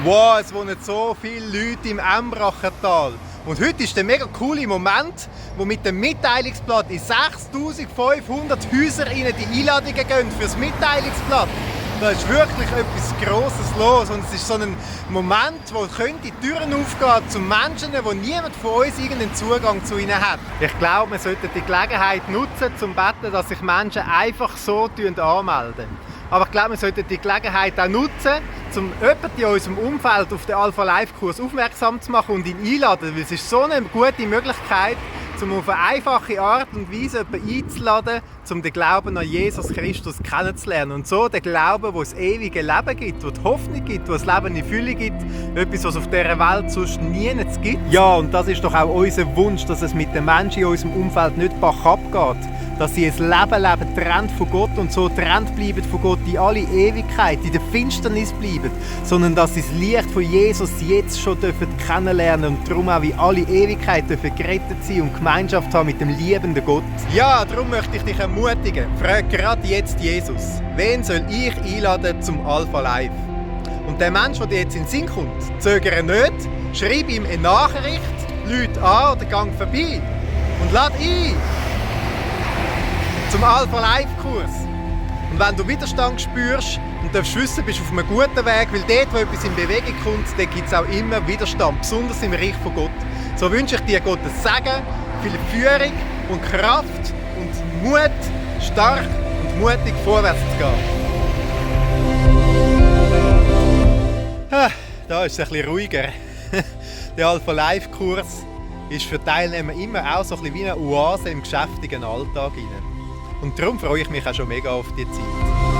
Wow, es wohnen so viele Leute im Embrachental. Und heute ist der mega coole Moment, wo mit dem Mitteilungsblatt in 6500 Häuser rein die Einladungen gehen für das Mitteilungsblatt. Da ist wirklich etwas Grosses los und es ist so ein Moment, wo die Türen aufgehen zu Menschen, wo niemand von uns irgendeinen Zugang zu ihnen hat. Ich glaube, wir sollten die Gelegenheit nutzen, um zu beten, dass sich Menschen einfach so anmelden. Aber ich glaube, wir sollten die Gelegenheit auch nutzen, um jemanden in unserem Umfeld auf den Alpha-Life-Kurs aufmerksam zu machen und ihn einzuladen. Weil es ist so eine gute Möglichkeit, um auf eine einfache Art und Weise jemanden einzuladen, um den Glauben an Jesus Christus kennenzulernen. Und so den Glauben, wo es ewige Leben gibt, wo die Hoffnung gibt, wo es Leben in Fülle gibt. Etwas, was es auf dieser Welt sonst nirgends gibt. Ja, und das ist doch auch unser Wunsch, dass es mit den Menschen in unserem Umfeld nicht bachab geht. Dass sie ein Leben leben, getrennt von Gott und so getrennt bleiben von Gott in alle Ewigkeit, in der Finsternis bleiben, sondern dass sie das Licht von Jesus jetzt schon kennenlernen und darum auch in alle Ewigkeit gerettet sein und Gemeinschaft haben mit dem liebenden Gott. Ja, darum möchte ich dich ermutigen, frag gerade jetzt Jesus, wen soll ich einladen zum Alpha Life? Und der Mensch, der dir jetzt in den Sinn kommt, zögere nicht, schreib ihm eine Nachricht, lüt an oder gang vorbei und lad ein zum Alpha-Life-Kurs. Und wenn du Widerstand spürst und darfst wissen, bist du auf einem guten Weg, weil dort, wo etwas in Bewegung kommt, dort gibt es auch immer Widerstand, besonders im Reich von Gott. So wünsche ich dir Gottes Segen, viel Führung und Kraft und Mut, stark und mutig vorwärts zu gehen. Da ist es ein bisschen ruhiger. Der Alpha-Life-Kurs ist für die Teilnehmer immer auch so ein bisschen wie eine Oase im geschäftigen Alltag. Und darum freue ich mich auch schon mega auf die Zeit.